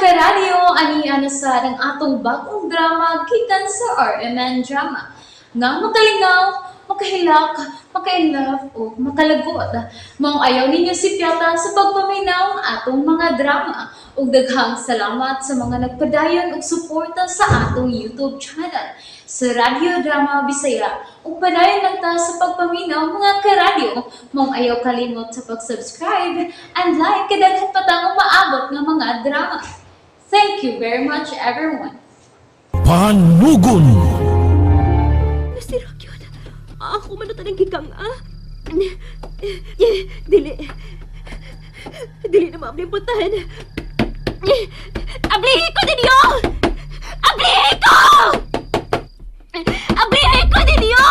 Karadyo, ani na sa ang atong bagong drama gikan sa RMN Drama. Nga makalingaw, makahilak, maka-inlove o makalagot. Maong ayaw ninyo sipyata sa pagpaminaw ang atong mga drama. Ug daghang salamat sa mga nagpadayon og suporta sa atong YouTube channel sa Radyo Drama Bisaya. Ug padayon lang ta sa pagpaminaw, mga karadyo. Maong ayaw kalimot sa pag-subscribe and like kay daghan pa tang umaabot nga mga drama. Thank you very much, everyone. Panugon. Nasirak yun. Ako man ang gikang ah. Dili. Dili na maabli ang puntahan. Ablihi ko ninyo! Ablihi ko! Ablihi ko ninyo!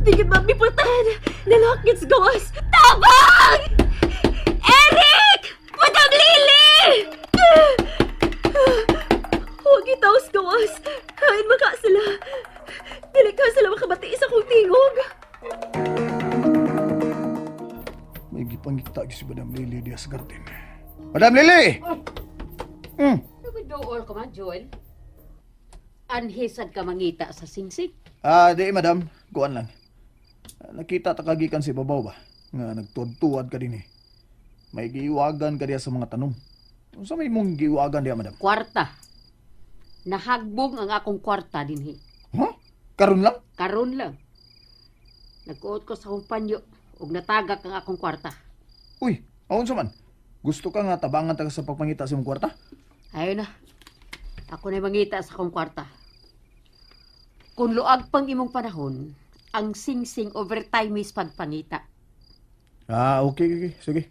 Di yun maabli puntahan. Nalakit sa gawas. Tabang! Eric! Madam Lily! Huwag itaos gawas. Kain maka sila. Dili ka sila makabati sa kong tingog. May gipangita si Madam Lily diya sa garden. Madam Lily! Dool ka man, Joel. Anhisad ka mangita sa singsing. Ah, di madam. Kuan lang. Ah, nakita ta kagikan si babaw ba? Nga nagtuad-tuad ka din eh. May giiwagan ka diya sa mga tanom. Unsa may mong giiwagan diya, madam? Kwarta. Nahagbong ang akong kwarta dinhi. Huh? Karon lang? Karon lang. Nagkuot ko sa akong panyo ug natagak ang akong kwarta. Uy, aon sa man? Gusto ka nga tabangan ta ka sa pagpangita sa imong kwarta? Ayo na. Ako na mangita sa akong kwarta. Kung luag pang imong panahon, ang singsing overtime is pagpangita. Ah, okay, okay. Sige.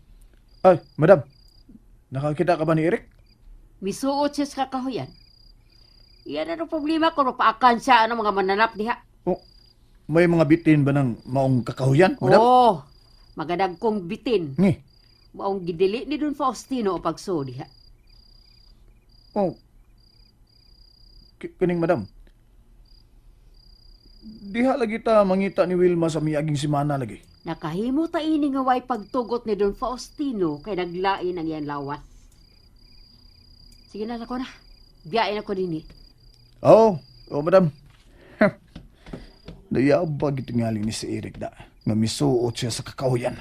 Ay, madam. Nakakita ka ba ni Eric? Misuot siya sa kakahuyan. Iyan ang problema kung mapaakan siya ang mga mananap diha. Oh, may mga bitin ba ng maong kakahuyan, madam? Oo, magadag kong bitin. Ngi. Maong gidili ni Don Faustino o pagsuo diha. Oh. Kining madam. Diha lagi ta mangita ni Wilma sa miaging semana lagi. Nakahimo ta ini nga way pagtugot ni Don Faustino kay naglain ang iyang lawas. Sige na ako na. Biyain ako dinhi. Oo, oh, oh, madam. Nayabag itingali ni si Eric da nga misuot siya sa kakahuyan.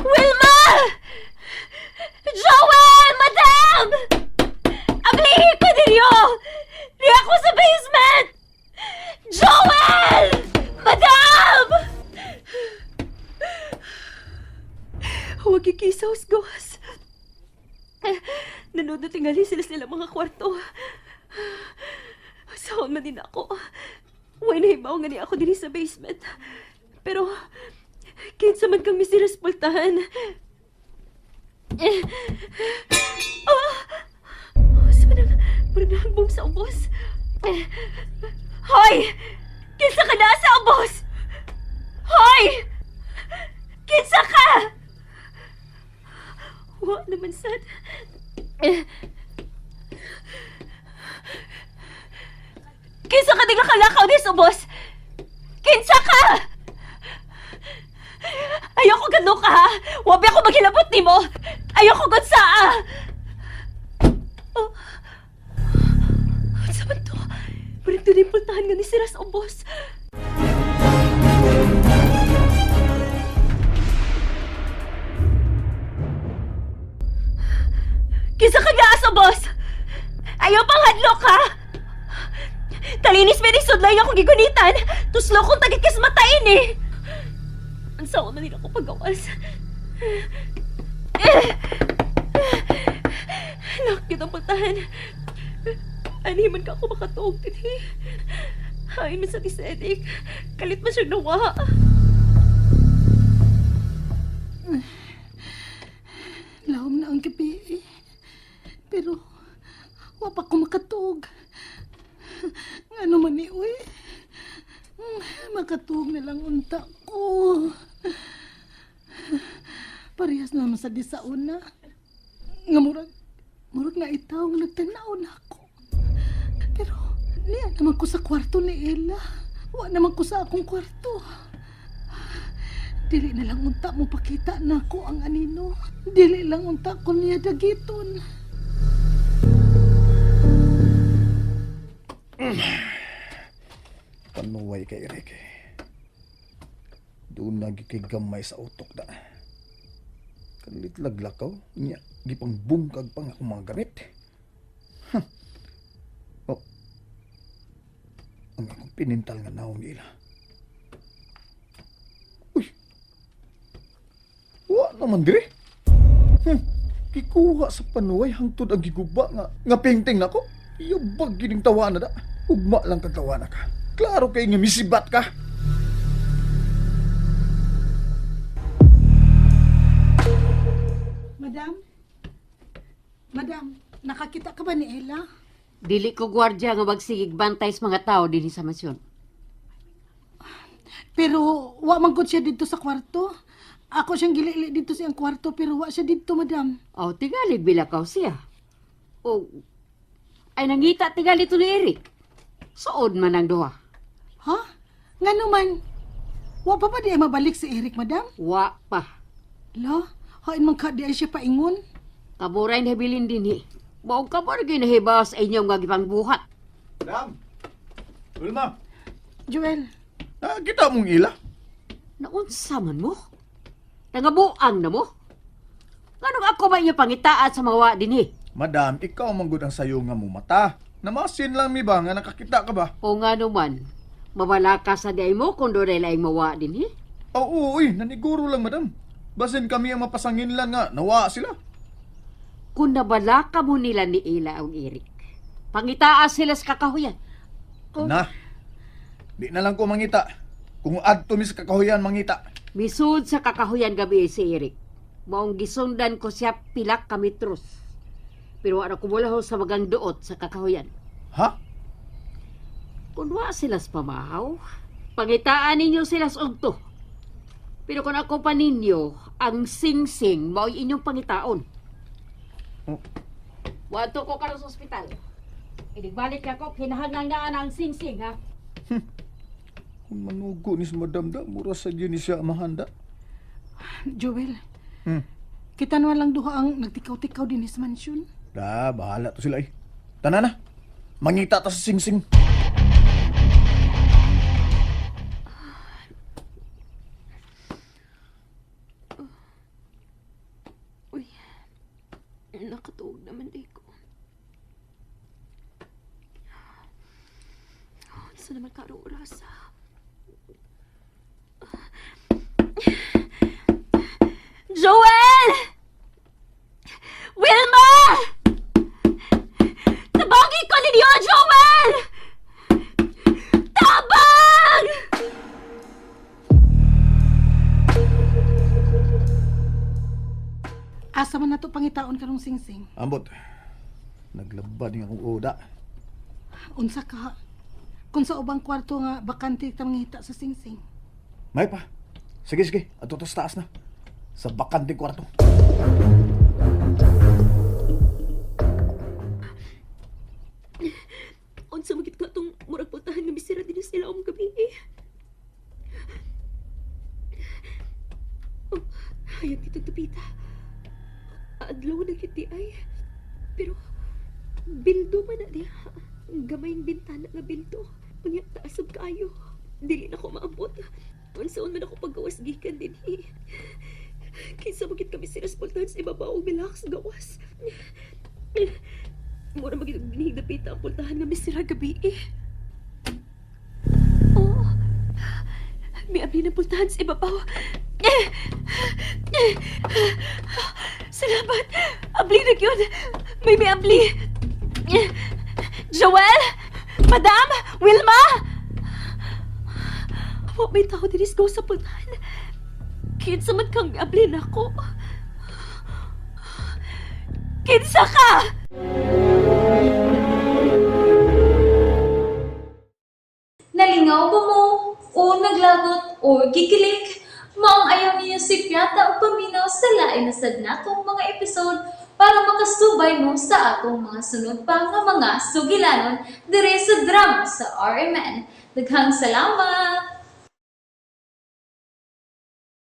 Wilma! Joel! Madam! Ablihi ko ninyo! Di ako sa basement! Joel! Madam! Huwag ikisaw sa gawas. Nanood na tingali sila sila mga kwarto. Saan man din ako. Way nahibaw nga ni ako dinhi sa basement. Pero, kinsa man kang misiraspultahan. Eh. Ah! Sa man ang murag nahagbong sa ubos. Eh. Hoy! Kinsa ka na sa ubos? Hoy! Kinsa ka? Wa naman sad. Eh. Kinsa ka naglakaw ni sa ubos? Kinsa ka? Ayoko gano ka, ha? Wabi ako maghilabot nimo. Ayoko gud saa. Oh. Sa man to? Parang tunay pultahan nga ni si Ras Ubos. Kinsa ka nga sa boss? Ayaw pang hadlok ha? Talinis may sudlay akong gigunitan. Tuslo kong tagikis matain eh. Ang sawa man nila ko pagawas. Lakit ang pultahan. Ani man ka ako makatuog dinhi. Hain man sa tisedik. Kalit man siya nawa. Lahom na ang gabi eh. Pero, wa pa ko makatuog. Ano man ni uy? Makatuog na lang unta ko. Parehas naman sa di sa una. Nga murag, murag na itaw nga nagtanaw na ako. Pero, niya naman ko sa kwarto ni Ella. Wa naman ko sa akong kwarto. Dili na lang unta mo pakita nako ang anino. Dili lang unta ko niya dagiton. Panuway kay Eric. Doon na gikigamay sa utok da. Kalitlag lakaw, niya, gipang bungkag pa nga akong mga gamit. Huh. Oh. Ang akong pinintal nga naong nila. Uy! Wa naman dire. Gikuha sa panuway hangtod ang giguba nga nga painting nako. Yabag gining tawa na da. Ugma lang kag tawa na ka. Klaro kay nga misibat ka. Madam? Madam, nakakita ka ba ni Ella? Dili ko gwardya nga magsigig bantay sa mga tao dinhi sa mansyon. Pero wa man gud siya didto sa kwarto. Ako siyang gilili didto sa iyang kwarto pero wa siya didto, madam. Aw, tingali bilakaw siya. O, ay nangita tingali to ni Eric. Suod man ang duha. Ha? Ngano man? Wa pa ba di ay mabalik si Eric, madam? Wa pa. Lo, hain man ka di ay siya paingon. Kaburay nahabilin dinhi. Maong kabor gyud nahibaw sa inyong nga gipangbuhat. Madam. Wilma, Joel, nakita mong ila. Naunsa man mo? Nangabuang na mo? Nganong ako ba inyo pangitaan sa mga wa dinhi? Madam, ikaw man gud ang sayo nga mumata. Namasin lang mi ba nga nakakita ka ba? O nga naman, mawala ka sa diay mo kung doon ay laing mawa dinhi. Oo, uy, naniguro lang madam. Basin kami ang mapasangin lang nga, nawa sila. Kung nabala ka mo nila ni Ila ang Eric, pangitaa sila sa kakahuyan. Oh. Na, di na lang ko mangita. Kung adto mi sa kakahuyan mangita. Misud sa kakahuyan gabi si Eric. Maong gisundan ko siya pilak ka metros. Pero wala ko mulaho sa magang duot sa kakahuyan. Ha? Kung wa sila sa pamahaw, pangitaan ninyo sila sa ugto. Pero kung ako pa ninyo, ang sing-sing mao'y inyong pangitaon. Oh. Wadto ko karon sa ospital. Inigbalik ako, kinahanglan nga ang sing-sing, ha? Kung manugo ni si madam da, mura sa gyud ni siya mahanda. Joel, kita naman lang duha ang nagtikaw-tikaw din sa mansyon. Da, bahala to sila eh. Tana na, mangita ta sa singsing. Uy, nakatuog naman di ko. Sa naman karong oras, ah? Joel! Wilma! Tabagi ko ninyo, Joel! Tabang! Asa man nato pangitaon karong singsing? Ambot, naglaba ni akong oda. Unsa ka? Kung sa ubang kwarto nga bakante ta mangita sa singsing. May pa. Sige, sige. Ato to sa taas na. Sa bakanteng kwarto. Unsa magit ka tong murag pultahan nga misira din sila om gabi eh. Oh, hayag dito tupita. Adlaw na gid di ay. Pero bildo man na diha. Gamayng bintana nga bildo. Unya taas ug kaayo. Dili na ko maabot. Unsaon man ako paggawas gikan dinhi. Kinsa magit kami sila sa pultahan sa ibabaw og relax gawas. Mura magit og binhig dapita ang pultahan nga misira gabi eh. Oh, miabli na pultahan sa ibabaw. Salamat! Abli na yun! May miabli! Joel! Madam! Wilma! Wa may tao dinis go sa pultahan. Kinsa man kang miabli nako. Kinsa ka! Nalingaw ba mo? O naglagot o gikilig? Maong ayaw niyo si Piata o paminaw sa lain na sad natong mga episode para makasubay mo sa atong mga sunod pa nga mga sugilanon dire sa drama sa RMN. Daghang salamat!